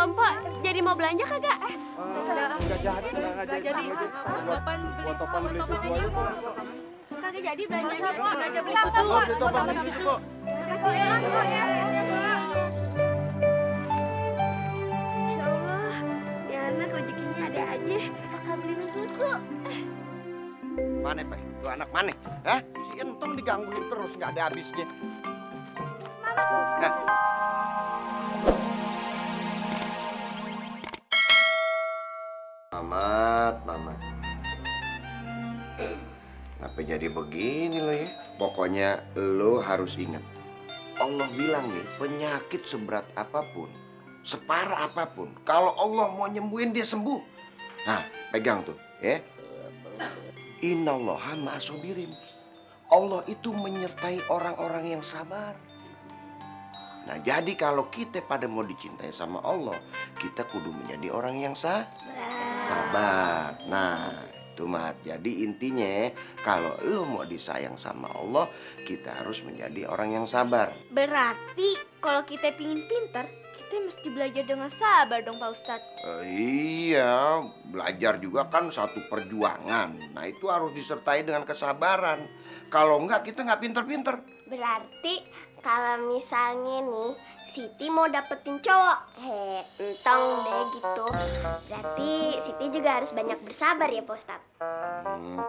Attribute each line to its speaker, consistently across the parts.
Speaker 1: Mpok jadi mau belanja kagak?
Speaker 2: Nggak jadi. Buat Topan beli susu aja kok.
Speaker 1: Kagak jadi belanja.
Speaker 3: Kagak beli susu.
Speaker 2: Beli Topan beli susu kok.
Speaker 1: Insya Allah, ya anak rezekinya ada aja. Bakal beli susu.
Speaker 4: Mana, Pak? Tuh anak mana? Hah? Si Entong digangguin terus, nggak ada habisnya. Hah? Mamat. Kenapa jadi begini lo ya? Pokoknya lo harus ingat. Allah bilang nih, penyakit seberat apapun, separah apapun, kalau Allah mau nyembuhin dia sembuh. Nah, pegang tuh, ya. Innallaha ma'asobirin. Allah itu menyertai orang-orang yang sabar. Nah, jadi kalau kita pada mau dicintai sama Allah, kita kudu menjadi orang yang sabar. Nah, itu Mat. Jadi intinya, kalau lo mau disayang sama Allah, kita harus menjadi orang yang sabar.
Speaker 3: Berarti kalau kita pingin pintar, kita mesti belajar dengan sabar dong Pak Ustadz.
Speaker 4: Iya, belajar juga kan satu perjuangan. Nah, itu harus disertai dengan kesabaran. Kalau enggak, kita nggak pinter-pinter.
Speaker 5: Berarti kalau misalnya nih Siti mau dapetin cowok, entong deh gitu. Berarti Siti juga harus banyak bersabar ya Pak Ustadz.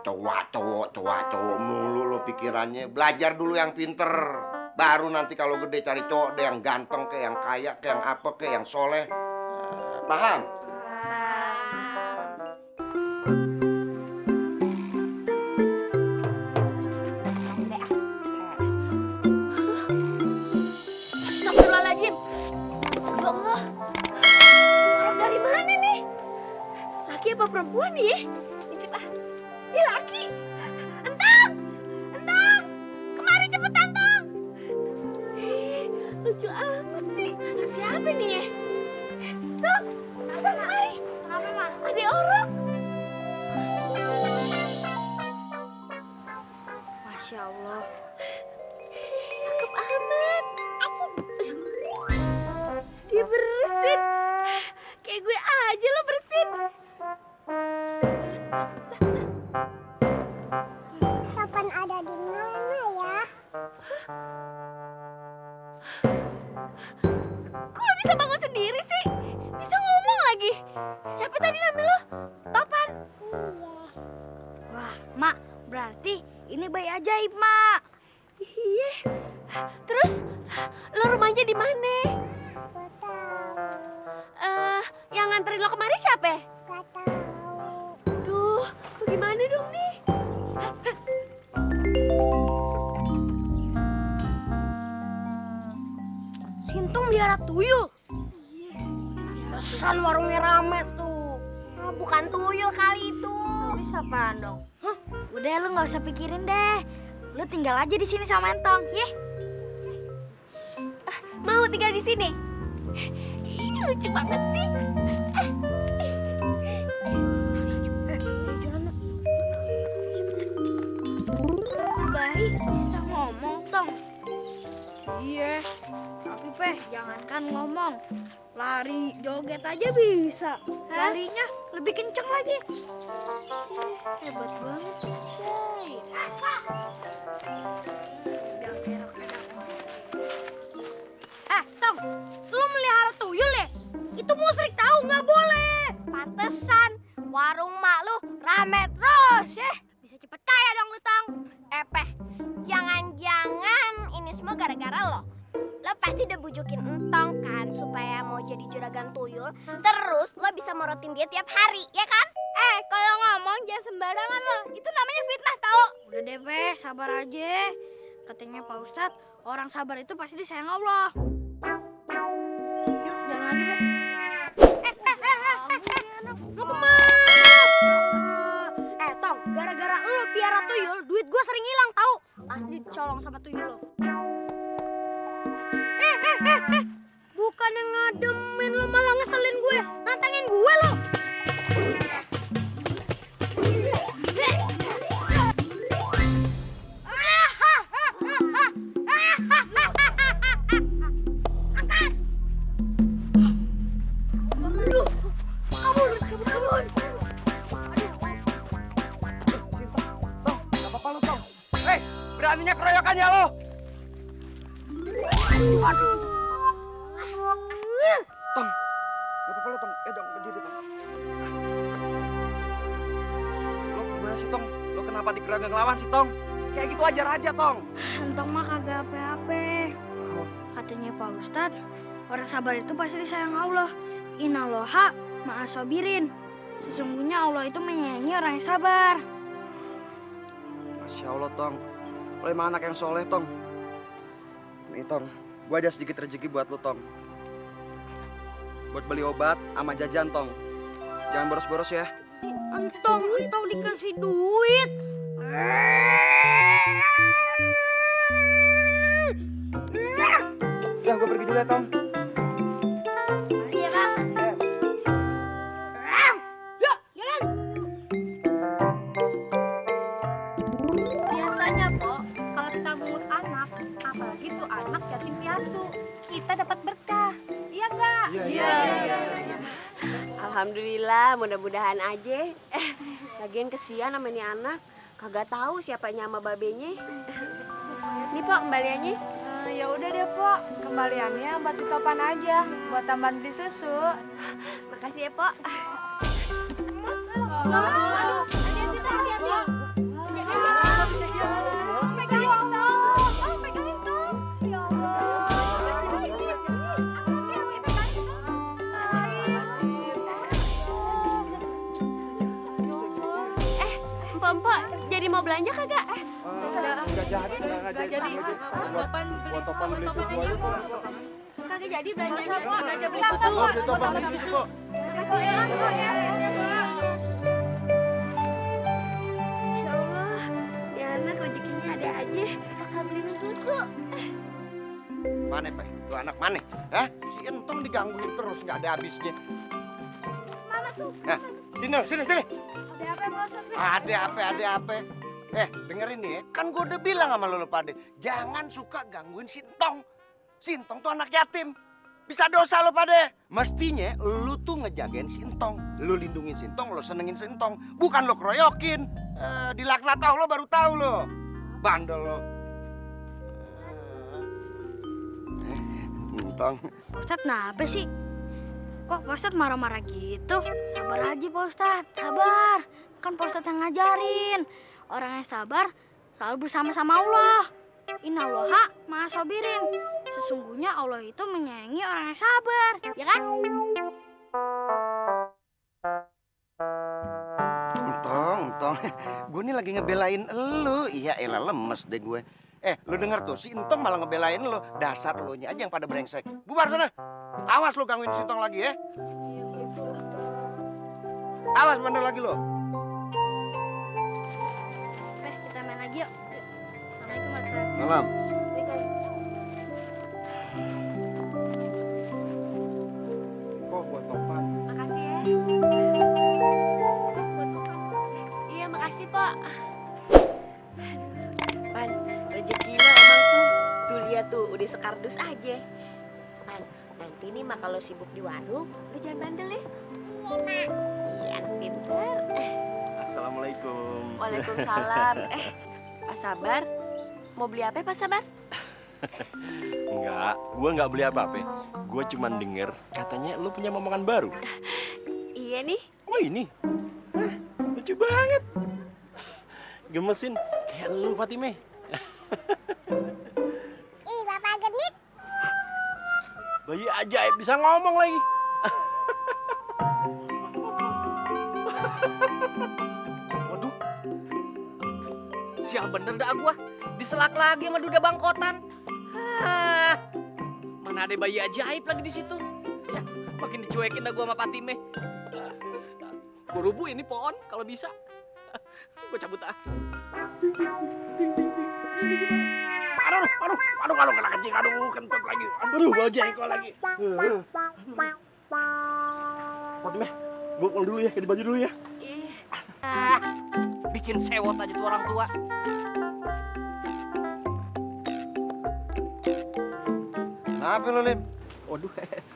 Speaker 4: Cowok mulu lo pikirannya. Belajar dulu yang pinter. Baru nanti kalau gede cari cowok deh yang ganteng, kayak yang kaya, kayak yang apa, kayak yang soleh. Paham?
Speaker 1: Astagfirullahaladzim. Ya Allah. Orang dari mana nih? Laki apa perempuan nih ya? Ini ah. Ini laki. Entang. Kemari cepetan, Tong. Lucu amat sih. Anak siapa nih ya? Tong, kemari.
Speaker 3: Kenapa, Mak?
Speaker 1: Ada orang.
Speaker 3: Masya Allah.
Speaker 1: Cakep amat. Dia bersin. Kayak gue aja lo bersin.
Speaker 5: Kapan ada di mana ya?
Speaker 1: Kok lo bisa bangun sendiri sih? Bisa ngomong lagi. Siapa tadi nama lo? Topan.
Speaker 3: Wah, Mak, berarti ini bayi ajaib, Mak.
Speaker 1: Iya. Terus lo rumahnya di mana?
Speaker 5: Gak tahu.
Speaker 1: Yang nganterin lo kemari siapa?
Speaker 5: Gak tahu.
Speaker 1: Aduh, gimana dong nih?
Speaker 3: Sintung melihara tuyul. Pesan warungnya rame tuh.
Speaker 5: Bukan tuyul kali itu.
Speaker 3: Terus apaan dong? Hah? Udah lu nggak usah pikirin deh. Lu tinggal aja di sini sama Entong, ya?
Speaker 1: Mau tinggal di sini? Ini lucu banget sih.
Speaker 3: Bayi bisa ngomong, Tong. Iya, tapi jangankan ngomong. Lari, joget aja bisa. Larinya lebih kenceng lagi. Hebat banget. Tong, lu melihara tuyul ya? Itu musrik tahu, nggak boleh.
Speaker 5: Pantesan warung mak lu rame terus ya.
Speaker 3: Bisa cepet kaya dong lu, Tong.
Speaker 5: Jangan-jangan ini semua gara-gara lo. Lo pasti udah bujukin entong kan supaya mau jadi juragan tuyul. Terus lo bisa morotin dia tiap hari, ya kan?
Speaker 3: Kalau ngomong jangan sembarangan lo. Itu namanya fitnah tau. Udah deh, sabar aja. Katanya Pak Ustadz, orang sabar itu pasti disayang Allah. Yuk, jalan lagi, Be. Mau kemana? Tong, gara-gara lo piara tuyul, duit gue sering hilang tau. Pasti dicolong sama tuyul lo. Bukannya ngademin lo malah ngeselin gue. Nantangin gue lo.
Speaker 2: Beraninya keroyokannya lo. Aduh. Tong, gak apa-apa lo Tong. Dong, berdiri Tong. Lo gimana sih Tong? Lo kenapa dikira ngelawan sih Tong? Kayak gitu ajar aja Tong.
Speaker 3: Entong mah kagak apa-apa. Katanya Pak Ustadz, orang sabar itu pasti disayang Allah. Innallaha ma'as sabirin. Sesungguhnya Allah itu menyayangi orang yang sabar.
Speaker 2: Masya Allah Tong. Lo emang anak yang soleh Tong. Nih Tong, gua ada sedikit rezeki buat lo Tong. Buat beli obat sama jajan Tong. Jangan boros-boros ya.
Speaker 3: Entong dikasih duit.
Speaker 2: Ya, gua pergi dulu ya Tong.
Speaker 3: Makasih ya Bang. Yuk, jalan.
Speaker 1: Biasanya, Pok, kalau kita mungut anak, apalagi tuh anak yatim piatu, kita dapat berkah. Iya nggak?
Speaker 2: Iya.
Speaker 5: Alhamdulillah, mudah-mudahan aja. Lagian kesian sama nih anak. Kagak tahu siapanya sama babenya. Nih, Pok, kembaliannya.
Speaker 1: Ya udah deh, Pok. Kembaliannya buat si Topan aja, buat tambahan beli susu.
Speaker 5: Makasih ya, Pok. Mpok, jadi mau belanja kagak?
Speaker 2: Nggak jadi. Buat Topan beli susu aja Tong.
Speaker 5: Kagak jadi belanjanya.
Speaker 1: Aja beli susu.
Speaker 2: Buat Topan beli susu kok.
Speaker 5: Insya Allah, ya anak rezekinya ada aja. Bakal beli susu.
Speaker 4: Mana Pak? Tuh anak mana? Hah? Si Entong digangguin terus nggak ada habisnya.
Speaker 5: Mana tuh?
Speaker 4: Nah, sini.
Speaker 5: Ada apa, Pak Ustadz?
Speaker 4: Ada apa? Dengerin nih ya. Kan gue udah bilang sama lo pade, jangan suka gangguin Sintong. Sintong tuh anak yatim. Bisa dosa lo pade. Mestinya lu tuh ngejagain Sintong. Lu lindungin Sintong, lo senengin Sintong. Bukan lo keroyokin. Dilaknat Allah baru tahu lo. Bandel lo. Sintong.
Speaker 3: Pak Ustadz kenapa sih? Kok Pak Ustadz marah-marah gitu? Sabar aja Pak Ustadz, sabar. Kan Pak Ustadz yang ngajarin. Orang yang sabar selalu bersama-sama Allah. Innallaha ma'as sabirin. Sesungguhnya Allah itu menyayangi orang yang sabar, ya kan?
Speaker 4: Entong. Gue nih lagi ngebelain elu. Iya elah lemes deh gue. Lu denger tuh, si Entong malah ngebelain lu. Dasar lu nya aja yang pada brengsek. Bubar sana. Awas lu gangguin si Entong lagi ya. Awas bener lagi lu.
Speaker 3: Kita main lagi yuk. Assalamualaikum warahmatullahi
Speaker 4: Malam.
Speaker 2: Kok buat Topan?
Speaker 5: Makasih ya. Iya, makasih, Pak. Pan, rezeki lo emang tuh lihat tuh udah sekardus aja. Pan, nanti nih mah kalau sibuk di warung, lu jangan bandel ya. Iya, anak pinter.
Speaker 2: Assalamualaikum.
Speaker 5: Waalaikumsalam. Pak Sabar, mau beli apa ya, Pak Sabar?
Speaker 6: Enggak, gue nggak beli apa-apa. Gue cuma denger katanya lu punya momongan baru.
Speaker 5: Iya nih.
Speaker 6: Oh ini? Lucu banget. Gemesin kayak lu Fatime.
Speaker 5: Ih, Bapak genit.
Speaker 6: Bayi ajaib bisa ngomong lagi.
Speaker 7: Waduh, sial bener dah gua. Diselak lagi sama duda bangkotan. Mana ada bayi ajaib lagi di situ. Ya, makin dicuekin dah gua sama Fatime. Gua rubuh ini pohon kalau bisa. Gua cabut ah.
Speaker 6: Aduh, kena kencing, kentut lagi. Aduh, bahagia engkau lagi. Fatime, gue pulang dulu ya, ganti baju dulu ya.
Speaker 7: Bikin sewot aja tuh orang tua.
Speaker 4: Kenapa lu, Lim?
Speaker 7: Waduh,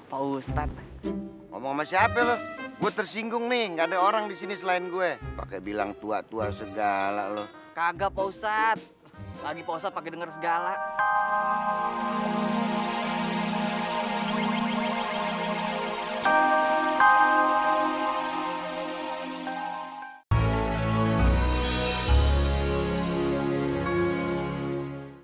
Speaker 7: Pak Ustadz.
Speaker 4: Ngomong sama siapa lu? Gue tersinggung nih, nggak ada orang di sini selain gue. Pakai bilang tua-tua segala lo.
Speaker 7: Kagak Pak Ustadz. Lagi Pak Ustadz pakai denger segala.